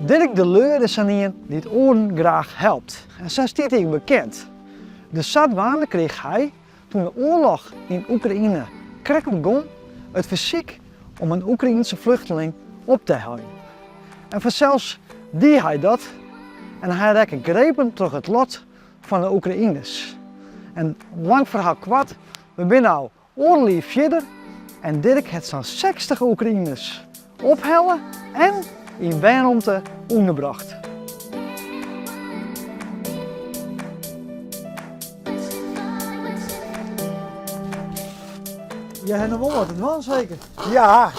Dirk de Leur is sa'n ien dy't oaren graach helpt en sa stiet hy ek bekend. Dus sadwaande kriich hy, toen de oarloch yn Oekraïne krekt begûn, it fersyk om in Oekraïense fluchteling op te heljen. En fansels die hy dat en hy rekke grepen troch it lot fan de Oekraïners. En lang ferhaal koart, we binne no oardel jier fierder en Dirk hat sa'n 60 Oekraïners ophelle en yn wenromte ûnderbrocht. Je hebt nog wel wat te dwaan zeker? Ja,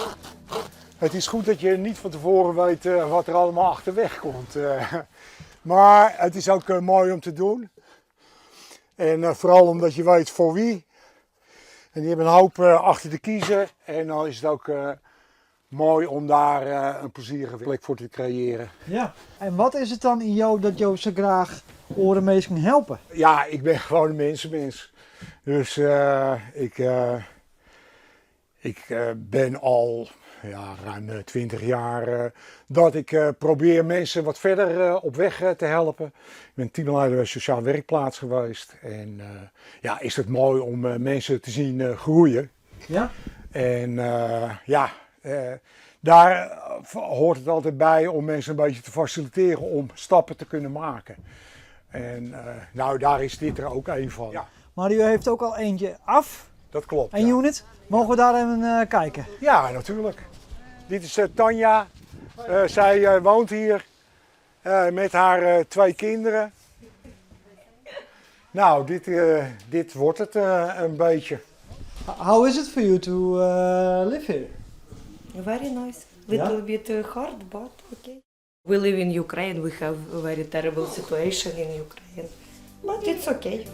het is goed dat je niet van tevoren weet wat er allemaal achterweg komt. Maar het is ook mooi om te doen. En vooral omdat je weet voor wie. En die hebben een hoop achter de kiezen. En dan is het ook mooi om daar een plezierige plek voor te creëren. Ja. En wat is het dan in jou dat jou zo graag oare minsken helpen? Ja, ik ben gewoon een mensenmens. Dus ik ben al ja, ruim 20 jaar dat ik probeer mensen wat verder op weg te helpen. Ik ben teamleider bij Sociaal Werkplaats geweest. En ja, is het mooi om mensen te zien groeien. Ja. En ja, daar hoort het altijd bij om mensen een beetje te faciliteren om stappen te kunnen maken. En nou, daar is dit er ook een van. Ja. Maar u heeft ook al eentje af. Dat klopt. Een ja. unit. Mogen we daar even kijken? Ja, natuurlijk. Dit is Tanja. Zij woont hier met haar twee kinderen. Nou, dit wordt het een beetje. How is it for you to live here? Very nice. Little bit hard, but okay. We live in Ukraine. We have a very terrible situation in Ukraine. But it's okay.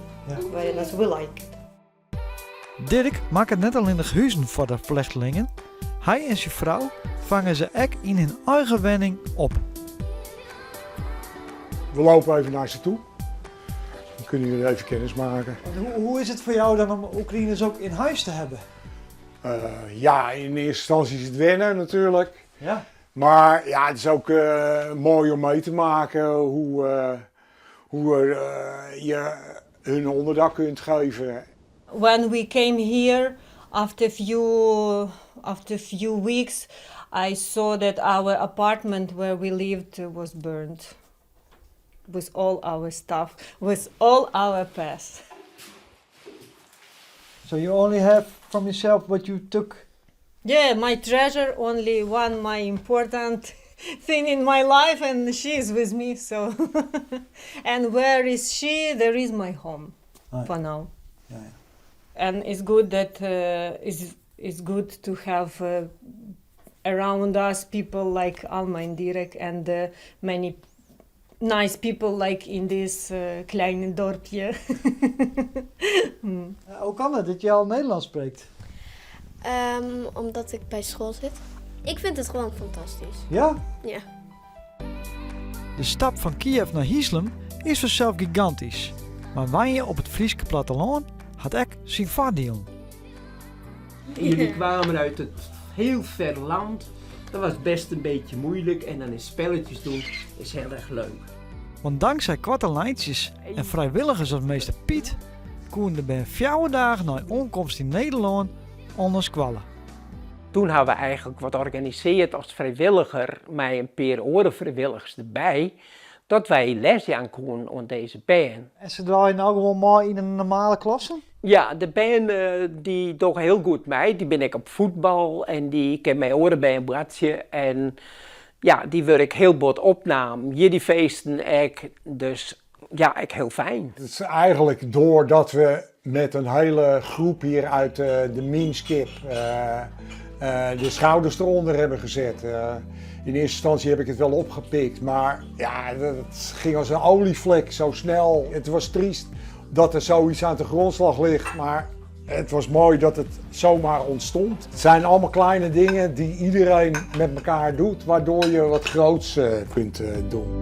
Very nice. We like it. Dirk makket net allinnich huzen foar de flechtlingen. Hy en syn frou fange se ek yn hun eigen wenning op. We lopen even naar ze toe. Dan kunnen jullie even kennis maken. Hoe is het voor jou dan om Oekraïners ook in huis te hebben? Ja, in eerste instantie is het wennen natuurlijk. Maar ja, het is ook mooi om mee te maken hoe je hun onderdak kunt geven. When we came here, after few weeks, I saw that our apartment where we lived was burned. With all our stuff, with all our pets. So you only have from yourself what you took? Yeah, my treasure, only one, my important thing in my life, and she is with me. So, and where is she? There is my home for now. And it's good that it's good to have around us people like Alma and Dirk and many nice people like in this kleine dorpje. Hoe kan het dat je al Nederlands spreekt? Omdat ik bij school zit. Ik vind het gewoon fantastisch. Ja? Ja. De stap van Kiev naar Hieslum is vanzelf gigantisch. Maar wenje op het Fryske plattelân hat ek syn foardielen. Jullie kwamen uit het heel ver land. Dat was best een beetje moeilijk en dan is spelletjes doen is heel erg leuk. Want dankzij koarte lijntjes en vrijwilligers als meester Piet koene de bern 4 dagen nei oankomst yn Nederlân nei skoalle. Toen hebben we eigenlijk wat georganiseerd als vrijwilliger met een paar andere vrijwilligers erbij, dat wij les aan konden aan deze bern. En se draaie no gewoan mei yn in normale klasse? Ja, de bern die dogge hiel goed mei. Dy binne ek op fuotbal en dy kinne mei oare bern boartsje. En ja, dy wurde ek hiel bot opnaam. Jierdeifeesten ek, dus ja, ek hiel fijn. Het is eigenlijk doordat we met een hele groep hier uit de Mienskip de schouders eronder hebben gezet. In eerste instantie heb ik het wel opgepikt, maar ja, dat ging als een olievlek zo snel. Het was triest dat er zoiets aan de grondslag ligt, maar het was mooi dat het zomaar ontstond. Het zijn allemaal kleine dingen die iedereen met elkaar doet, waardoor je wat groots kunt doen.